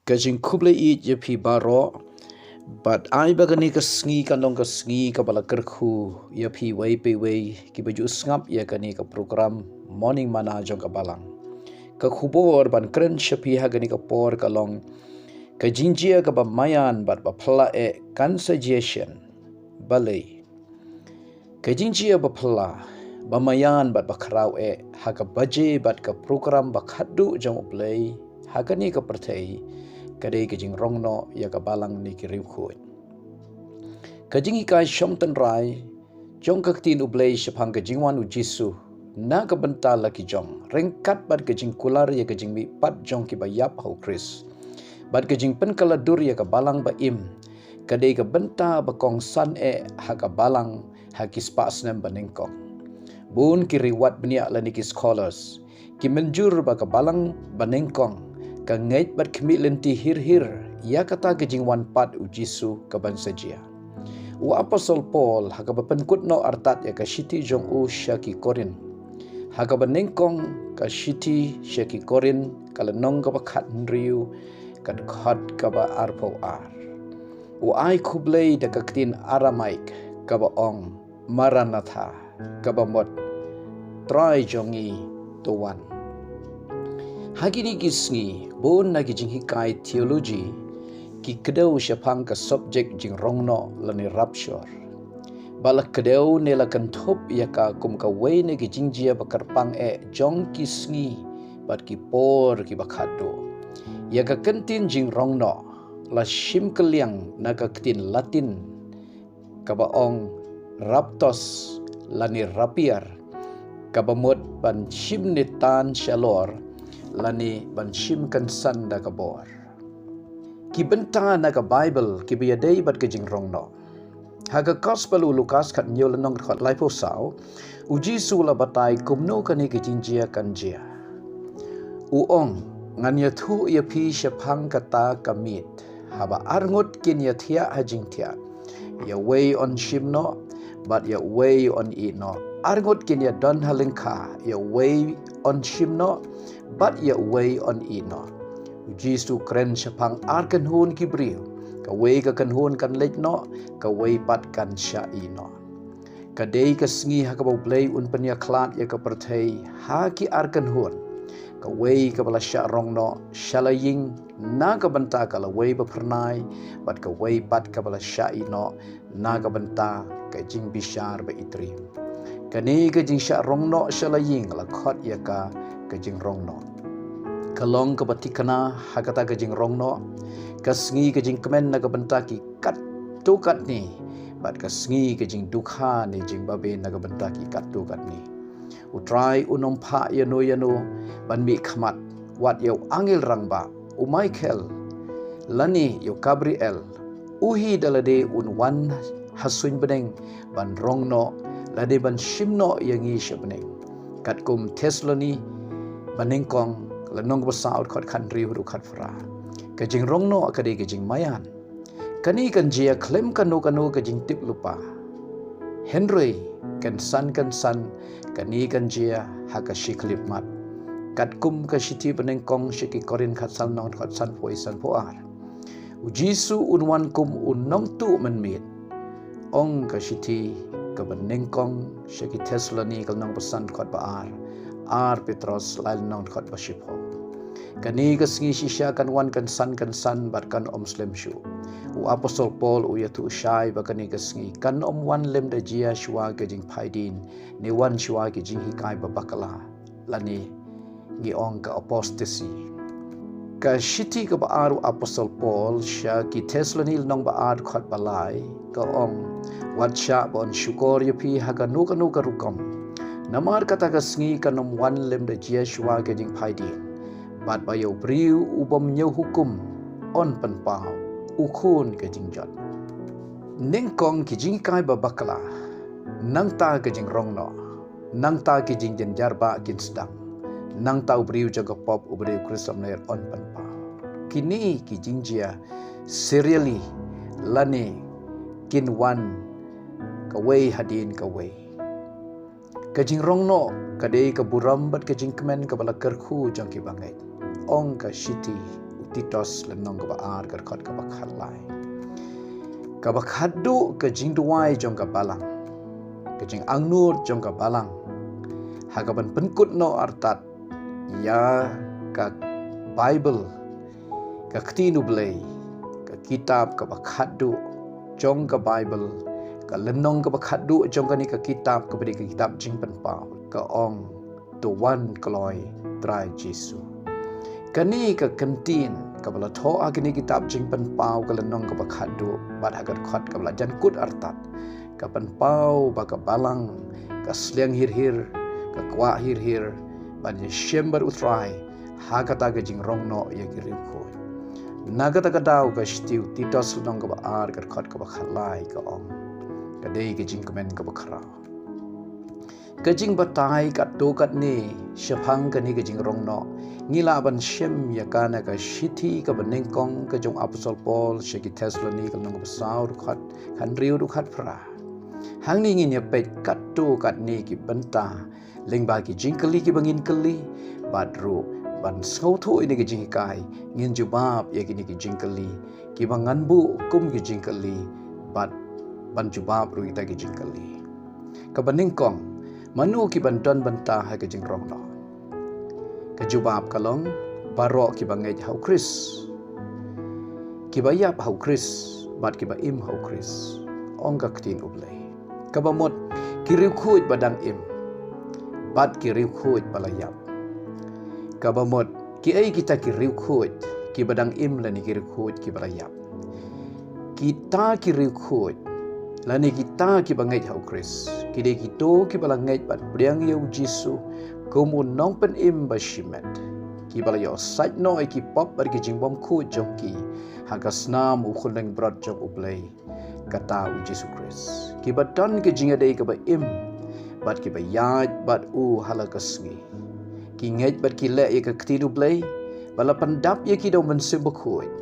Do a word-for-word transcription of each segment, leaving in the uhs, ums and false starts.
Ka jingkhublei ïeit ïa phi baroh. Bad ai ba kane ka sngi kan long ka sngi kaba la kyrkhu ïa phi wei pa wei kiba ju sngap ïa kane ka program Morning Manna jong ka Balang. Ka khubor ban kren sha phi ha kane ka por ka long: ka jingjia kaba maïan bad ba phylla eh kan sa jia shen. Balei? Ka jingjia ba phylla, ba maïan bad ba khraw eh ha ka baje bad ka program ba khatduh jong U Blei ha kane ka pyrthei ka dei ka jingrong noh ïa ka Balang ne ki riewkhuid. Ka jinghikai shong tynrai jong ka ktien U Blei shaphang ka jingwan U Jisu na ka bynta la ki jong, ryngkat bad ka jingkular ïa ka jingmihpat jong kiba ïap ha U Khrist bad ka jingpynkylla dur ïa ka Balang ba im, ka dei ka bynta ba kongsan eh ha ka Balang ha ki spah snem ba nyngkong. Bun ki riewad bniah lane ki scholars ki mynjur ba ka Balang ba nyngkong ka ngeit bad khmih lynti hir hir ïa kata ka jingwan pat U Jisu kaban sa jia. U Apostol Paul ha kaba pynkut noh artat ïa ka shithi jong u sha ki Korinth, ha kaba nyngkong ka shithi sha ki Korinth, ka lynnong kaba khathynriew, ka dkhot kaba arphew ar, u ai khublei da ka ktien Aramaik kaba ong Maranatha, kaba mut Trai jong ngi, to wan. Ha kine ki sngi bun na ki jinghikai theology ki kdew shaphang ka subject jingrong noh lane rapture. Ba la kdew ne la kynthup ïa ka kum kawei na ki jingjia ba kyrpang eh jong ki sngi bad ki por kiba khatduh. Ïa ka kyntien jingrong noh la shim kylliang na ka ktien Latin kaba ong raptus lane rapier, kaba mut ban shim ne tan shalor lane ban shim kynsan da ka bor. Ki bynta na ka Baibl kiba ïadei bad ka jingrong noh. Ha ka Gospel u Lukas khathynñiew lynnong dkhot laiphew saw, U Jisu u la batai kumno kane ka jingjia kan jia. U ong, ngan ïathuh ïa phi shaphang kata ka miet, haba arngut kin ïathiah ha jingthiah, ïa uwei yn shim noh bad ïa uwei yn ïeh noh. Arngut kin ïadon ha lyngkha, ïa uwei yn shim noh bad ïa uwei yn ïeh noh. U Jisu u kren shaphang ar kynhun ki briew, kawei ka kynhun kan leit noh, kawei pat kan shah ïeh noh. Ka dei ka sngi ha kaba U Blei un pynïakhlad ïa ka pyrthei ha ki ar kynhun, kawei kaba la shah rong noh sha la ïing na ka bynta ka lawei ba phyrnai, bad kawei pat kaba la shah ïeh noh na ka bynta ka jingbishar ba itriem. Kane ka jingshah rong noh sha la ïing la khot ïa ka ka jingrong noh. Ka long kaba thikna ha kata ka jingrong noh, ka sngi ka jingkmen na ka bynta ki katto katne, bad ka sngi ka jingdukha ne jingbabe na ka bynta ki katto katne. U Trai un ym phah ïano ïano ban mih khmat, wat ïa u angel rangbah, u Michael, lane ïa u Gabriel. U hi da lade un wan ha suiñ bneng ban rong noh lane ban shim noh ïa ngi sha bneng. Katkum Thessaloni ba nyngkong, lynnong kaba saw, dkhot khathynriew haduh khatphra. Ka jingrong noh ka dei ka jingmaïan. Kane kan jia khlem kano kano ka jingtip lypa. Hynrei kynsan kynsan kane kan jia ha ka shi khyllipmat. Katkum ka shithi ba nyngkong sha ki Korinth khatsaw lynnong dkhot sanphew, sanphew ar. U Jisu un wan kum u nongtuh mynmiet. Ong ka shithi kaba nyngkong sha ki Thessaloni ka lynnong ba san dkhot ba ar, ar Petros lai lynnong dkhot ba shiphew. Kane ka sngi shisha kan wan kynsan kynsan bad kan ym slem shuh. U Apostol Paul u ïathuh shai ba kane ka sngi kan ym wan lymda jia shuwa ka jingphaidien, ne wan shuwa ka jinghikai ba bakla, lane ngi ong ka apostasy. Ka shithi kaba ar u Apostol Paul sha ki Thessaloni lynnong ba ar dkhot ba lai ka ong, wat shah ba yn shukor ïa phi ha kano kano ka rukom. Namar kata ka sngi kan ym wan lymda jia shuwa ka jingphaidien, bad ba ïa u briew u bym ñiew hukum yn pynpaw, u khun ka jingjot. Nyngkong ki jinghikai ba bakla, nangta ka jingrong noh, nangta ki jingjynjar ba kin sdang, nangta u briew jong ka pop, u briew Khrist lamler yn pynpaw. Kine ki jingjia serially lane kin wan kawei hadien kawei. Ka jingrong noh ka dei ka burom bad ka jingkmen kaba la kyrkhu jong ki bangeit. Ong ka shithi u Titus lynnong kaba ar ka dkhot kaba khatlai. Kaba khadduh ka jingduwai jong ka balang, ka jingangnud jong ka balang, ha kaban pynkut noh artat ïa ka Bible, ka Ktien U Blei, ka kitab kaba khadduh jong ka Bible, ka lynnong kaba khadduh jong kane ka kitab kaba dei ka kitab Jingpynpaw, ka ong, to wan kloi Trai Jisu. Kane ka kyntien kaba la thoh ha kane ka kitab Jingpynpaw, ka lynnong kaba khadduh bad ha ka dkhot kaba la jan kut artat, ka pynpaw ba ka balang ka sliang hir hir, ka kwah hir hir ban ïashem bad U Trai ha kata ka jingrong noh ïa ki riewkhuid. Na kata ka daw ka shithi u Titus lynnong kaba ar ka dkhot kaba khatlai ka ong, ka dei ka jingkmen kaba khraw. Ka jingbatai katto katne shaphang kane ka jingrong noh ngi lah ban shem ïa ka na ka shithi kaba nyngkong ka jong u Apostol Paul sha ki Thessaloni, ka lynnong kaba saw, dkhot khathynriew haduh khatphra. Hangne ngin ïa peit katto katne ki bynta lyngba ki jingkylli kiba ngin kylli, bad ruh ban sngewthuh ïa kine ki jinghikai, ngin jubab ïa kine ki jingkylli kiba ngan buh kum ki jingkylli, bad ban jubab ruh ïa kita ki jingkylli. Kaba nyngkong, mano ki ban don bynta ha ka jingrong noh? Ka jubab ka long, baroh kiba ngeit ha U Khrist, kiba ïap ha U Khrist bad kiba im ha U Khrist, ong ka Ktien U Blei. Kaba mut, ki riewkhuid ba dang im bad ki riewkhuid ba la ïap. Kaba mut, kiei kita ki riewkhuid kiba dang im lane ki riewkhuid kiba la ïap? Kita ki riewkhuid lane kita kiba ngeit ha U Khrist, ki dei kito kiba la ngeit bad pdiang ïa U Jisu kum U Nongpynim ba shimet, kiba la ïoh sait noh ïa ki pop bad ki jingbymkhuid jong ki ha ka snam U Khunleng Brot jong U Blei, kata U Jisu Khrist, kiba don ka jingïadei kaba im bad kiba ïaid bad U ha la ka sngi. Ki ngeit bad ki leh ïa ka Ktien U Blei ba la pyndap ïa ki da U Mynsiem Bakhuid.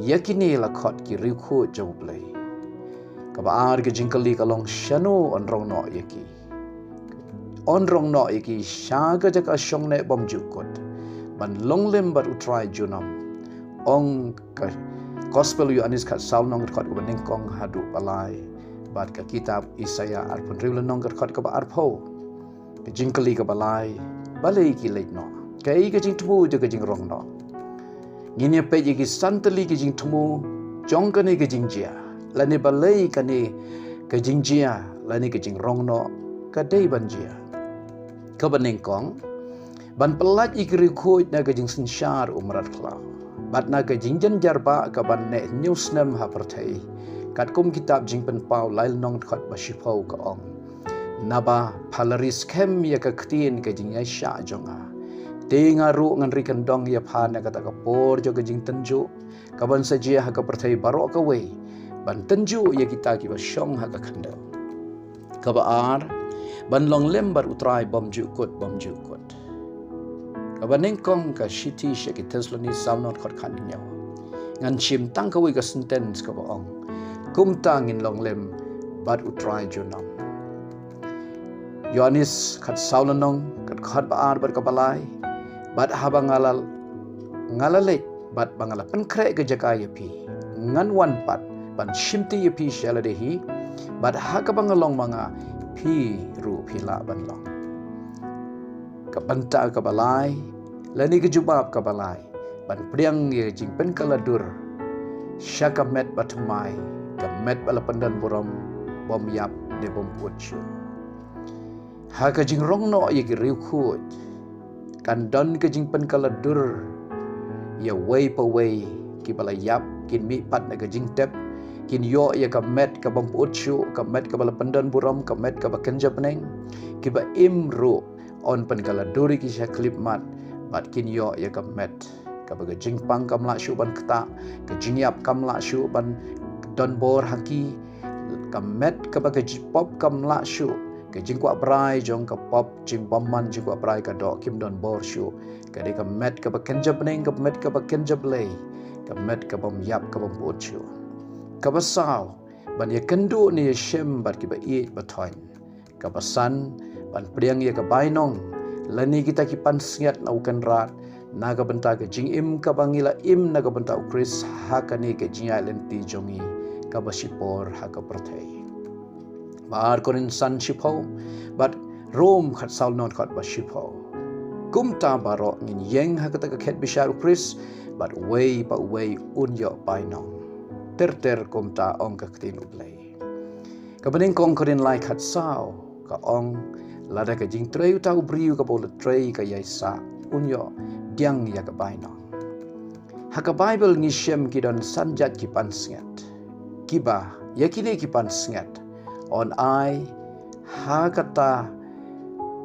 Ïa kine la khot ki riewkhuid jong U Blei. Kaba ar ka jingkylli ka long, shano yn rong noh ïa ki? Yn rong noh ïa ki sha ka jaka shongneh bymjukut ban long lem bad U Trai junom, ong ka Gospel u Ïoannis khatsaw lynnong ka dkhot kaba nyngkong haduh ba lai, bad ka kitab Isaïah arphew hynriew lynnong ka dkhot kaba arphew. Ka jingkylli kaba lai, balei ki leit noh? Kaei ka jingthmu jong ka jingrong noh? Ngin ïa peit ïa ki san tylli ki jingthmu jong kane ka jingjia, lane balei kane ka jingjia lane ka jingrong noh ka dei ban jia. Kaba nyngkong, ban pyllait ïa ki riewkhuid na ka jingsynshar u mrad khlaw bad na ka jingjynjar ba ka ban neh hynñiew snem ha pyrthei. Katkum kitab Jingpynpaw lai lynnong dkhot ba shiphew ka ong, naba pha la ri skhem ïa ka ktien ka jingïaishah jong nga, te nga ruh ngan ri kyndong ïa pha na kata ka por jong ka jingtynjuh ka ban sa jia ha ka pyrthei baroh kawei, ban tynjuh ïa kita kiba shong ha ka khyndew. Kaba ar, ban long lem bad U Trai bymjukut bymjukut. Kaba nyngkong ka shithi sha ki Thessaloni saw lynnong dkhot khathynñiew. Ngan shim tang kawei ka sentence kaba ong, kumta ngin long lem bad U Trai junom. Ïoannis khatsaw lynnong ka dkhot ba ar bad kaba lai, bad haba nga la, nga la leit bad ba nga la pynkhreh ka jaka ïa phi, ngan wan pat ban shimti ïa phi sha lade hi, bad ha kaba nga long ma nga, phi ruh phi lah ban long. Ka bynta kaba lai lane ka jubab kaba lai, ban pdiang ïa ka jingpynkylla dur sha ka met ba thymmai, ka met ba la pyndon burom, bym ïap ne bym pyut shuh. Ha ka jingrong noh ïa ki riewkhuid kan don ka jingpynkylla dur ïa wei pa wei. Kiba la ïap kin mih pat na ka jingtep, kin ïoh ïa ka met ka bym pyut shuh, ka met kaba la pyndon burom, ka met kaba kynja bneng. Kiba im ruh yn pynkylla dur ïa ki sha khyllipmat bad kin ïoh ïa ka met kaba ka jingpang kam lah shuh ban ktah, ka jingïap kam lah shuh ban don bor ha ki, ka met kaba ka jingpop kam lah shuh, ka jingkwah brai jong ka pop, jingbymman jingkwah brai ka doh, kim don bor shuh. Ka dei ka met kaba kynja bneng, ka met kaba kynja Blei, ka met ka bym ïap ka bym pyut shuh. Kaba saw, ban ïakynduh ne ïashem bad kiba ïeit ba thoiñ. Kaba san, ban pdiang ïa ka bainong lane kita ki pansngiat na U Kynrad na ka bynta ka jingim kaba ngi la im na ka bynta u Khrist ha kane ka jingïaid lynti jong ngi kaba shipor ha ka pyrthei. Ba ar Korinth san shiphew bad Rom khatsaw lynnong dkhot ba shiphew. Kumta baroh ngin ïeng ha kata ka khet bishar u Khrist, bad uwei pa uwei un ïoh bainong. Ter ter kumta ong ka ktien u Blei. Kaba nyngkong Korinth lai khatsaw ka ong, lada ka jingtrei uta u briew kaba u la trei ka ïai sah, un ïoh diang ïa ka bainong. Ha ka Baibl ngi shem ki don san jait ki pansngiat. Kiba ïa kine ki pansngiat yn ai ha kata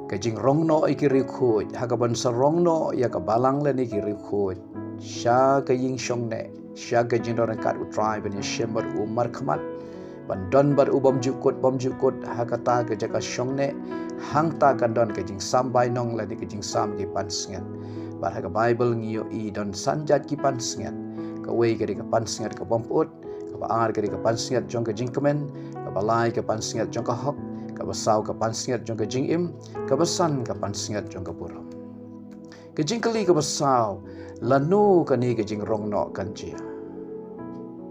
ka jingrong noh ïa ki riewkhuid, ha kaban sa rong noh ïa ka balang lane ki riewkhuid sha ka ïing shongneh, sha ka jingdon ryngkat u Trai ban ïashem bad u markhmat, ban don bad u bymjukut bymjukut ha kata ka jaka shongneh. Hangta kan don ka jingsam bainong lane ka jingsam ki pansngiat. Bad ha ka Baibl ngi ïohi don san jait ki pansngiat. Kawei ka dei ka pansngiat ka bym pyut, kaba ar ka dei ka pansngiat jong ka jingkmen, kaba lai ka pansngiat jong ka hok, kaba saw ka pansngiat jong ka jingim, kaba san ka pansngiat jong ka burom. Ka jingkylli kaba saw, lano kane ka jingrong noh kan jia?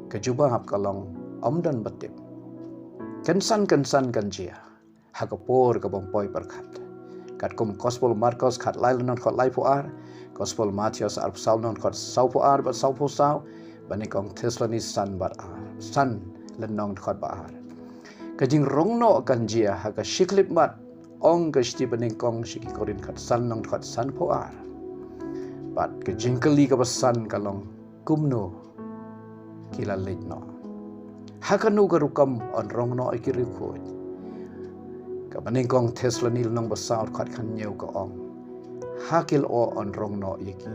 Ka jubab ka long, ym don ba tip. Kynsan kynsan kan jia ha ka por ka bym poi pyrkhat. Katkum Gospel Markos khatlai lynnong dkhot laiphew ar, Gospel Mathaios arphew saw lynnong dkhot sawphew ar bad sawphew saw, bad nyngkong Thessaloni san bad ar, san lynnong dkhot ba ar. Ka jingrong noh kan jia ha ka shi khyllipmat, ong ka shithi ba nyngkong sha ki Korinth khatsan lynnong dkhot sanphew ar. Bad ka jingkylli kaba san ka long, kumno ki la leit noh? Ha kano ka rukom yn rong noh ïa ki riewkhuid? Kaba nyngkong Thessaloni lynnong ba saw dkhot khathynñiew ka ong, ha ki lyoh yn rong noh ïa ki.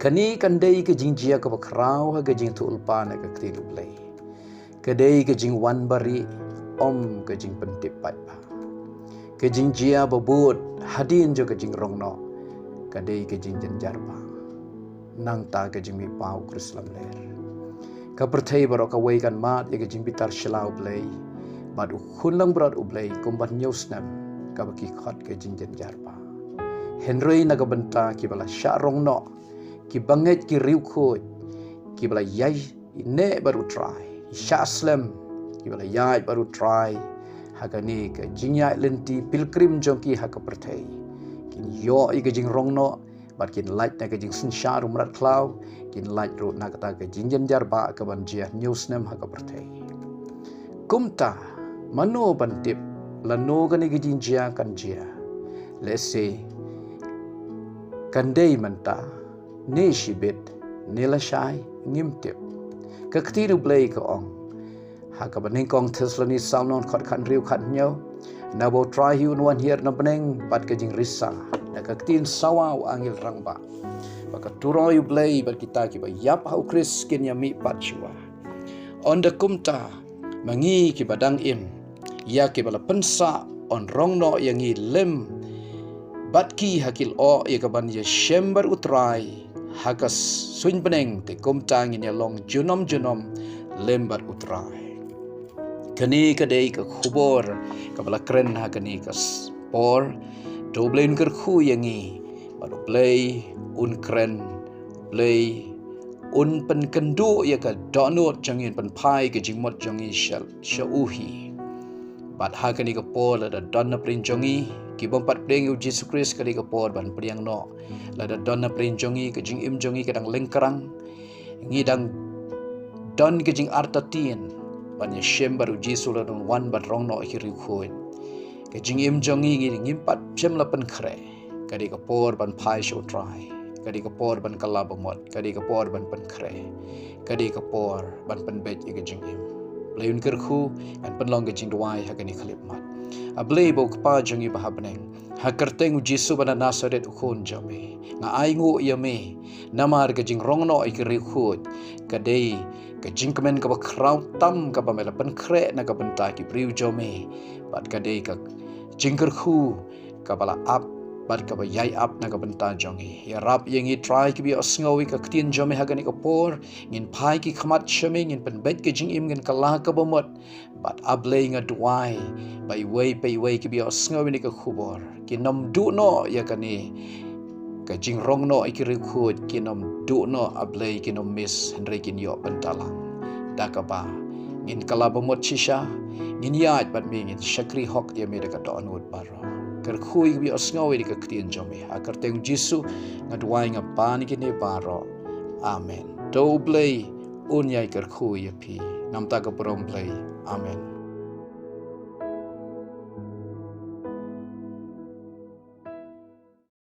Kane kan dei ka jingjia kaba khraw ha ka jingïathuhlypa na ka ktien u Blei. Ka dei ka jingwan barieh, ym ka jingpyntip paidbah. Ka jingjia ba bud hadien jong ka jingrong noh ka dei ka jingjynjar ba, nangta ka jingmihpat u Khrist lamler. Ka pyrthei baroh kawei kan mad ïa ka jingbitar shylla u Blei bad u khun langbrot u Blei kumba hynñiew snem, kaba ki khot ka jingjynjar ba. Hynrei na ka bynta kiba la shah rong noh, kiba ngeit ki riewkhuid, kiba la ïai neh bad u Trai, shah slem, kiba la ïaid bad u Trai ha kane ka jingïaid lynti pilgrim jong ki ha ka pyrthei, kin ïoh ïa ka jingrong noh, bad kin lait na ka jingsynshar u mrad khlaw, kin lait ruh na kata ka jingjynjar ba kaban jia hynñiew snem ha ka pyrthei. Kumta, mano ban tip lano kane ka jingjia kan jia? Lehse kan dei mynta, ne shibit, ne lashai, ngim tip. Ka ktien u Blei ka ong ha kaba nyngkong Thessaloni saw lynnong dkhot khathynriew khathynñiew, naba u Trai hi un wan hiar na bneng bad ka jingrisa, na ka ktien sawa u angel rangbah, bad ka turoi u Blei, bad kita kiba ïap ha u Khrist kin ïamihpat shuwa. Ynda kumta, ma ngi kiba dang im, ïa kiba la pynsah yn rong noh ïa ngi lem bad ki ha ki lyoh ïa kaban ïashem bad u Trai ha ka suiñ bneng, te kumta ngin ïalong junom junom lem bad u Trai. Kane ka dei ka khubor kaba la kren ha kane ka s-, por. To u Blei un kyrkhu ïa ngi, bad u Blei un kren, u Blei un pynkynduh ïa ka dohnud jong ngi, un pynphai ka jingmut jong ngi sha, sha u hi. Bad ha kane ka por lada don na pdeng jong ngi ki bym pat pdiang ïa u Jisu Khrist, kane ka por ban pdiang noh. Lada don na pdeng jong ngi ka jingim jong ngi ka dang lyngkrang, ngi dang don ka jingartatien ban ïashem bad u Jisu lada un wan ban rong noh ïa ki riewkhuid. Ka jingim jong ngi ngi ngim pat shym la pynkhreh. Ka dei ka por ban phai sha u Trai. Ka dei ka por ban kylla bamut. Ka dei ka por ban pynkhreh. Ka dei ka por ban pynbeit ïa ka jingim. Blei un kyrkhu, ngan pynlong ka jingduwai ha kane ka khyllipmat. A Blei ba u Kpa jong ngi ba ha bneng, ha kyrteng u Jisu ba na Nasaret u khun jong me, nga ainguh ïa me namar ka jingrong noh ïa ki riewkhuid. Ka dei ka jingkmen kaba khraw tam kaba me la pynkhreh na ka bynta ki briew jong me. Bad ka dei ka jingkyrkhu kaba la ap bad kaba ïai ap na ka bynta jong ngi. Ïarap ïa ngi Trai kiba ïohsngew ïa ka ktien jong me ha kane ka por. Ngin phai ki khmat sha me, ngin pynbeit ka jingim, ngin kylla ka bamut. Bad A Blei nga duwai ba iwei pa iwei kiba ïohsngew ïa kane ka khubor kin ym duh noh ïa kane ka jingrong noh ïa ki riewkhuid kin ym duh noh, A Blei, kin ym miss, hynrei kin ïoh bynta lang. Da kaba ngin kylla bamut shisha, ngin ïaid bad me, ngin shakri hok ïa me da ka dohnud baroh. Kyrkhu ïa kiba ïohsngew ïa ka ktien jong me. Ha ka kyrteng Jisu nga duwai, nga pan ïa kine baroh. Amen. To U Blei un ïai kyrkhu ïa phi. Namar ka burom Blei. Amen.